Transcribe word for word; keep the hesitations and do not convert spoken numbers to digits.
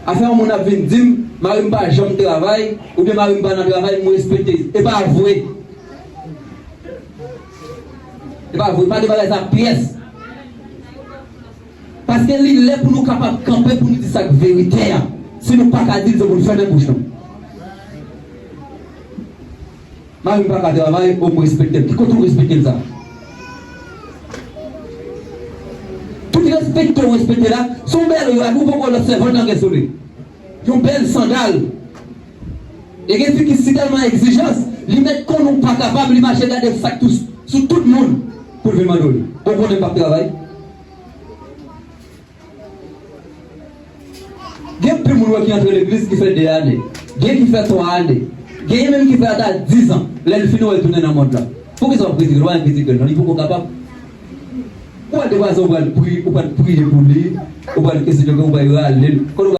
Afè yon moun ap vin di m, "Mari m pa janm travay," oubyen "Mari m pa nan travay, m respekte." E pa vre. E pa vre, pa de bagay sa pyès. Paske li lè pou nou kapab kanpe pou nou di sa k verite a. Si nou pa ka di l, se pou n fèmen bouch nou. Mari m pa ka travay, o, m respekte l. Ki kote w respekte l sa? Tout respekte w respekte la, se yon bèl rad, ou poko lòt sèvant nan gen sou li. Yon bèl sandal. E gen fi ki si tèlman egzijans, li mèt konnen w pa kapab, li mache gade sa k tou sou tout moun pou l vin mande w li. Bon, konnen m p ap travay. Gen anpil moun wè ki antre legliz ki fè de ane, gen ki fè twa ane, genyen menm ki fè ata diz an. Lè l fini, w wè l tounen nan mond la. Poukisa w ap kritike l? W pa janm kritike l non, li poko kapab. Ou al degaje, ou pral pri, ou pral priye pou li, ou pral kesyon, ou pral rale l. Kote w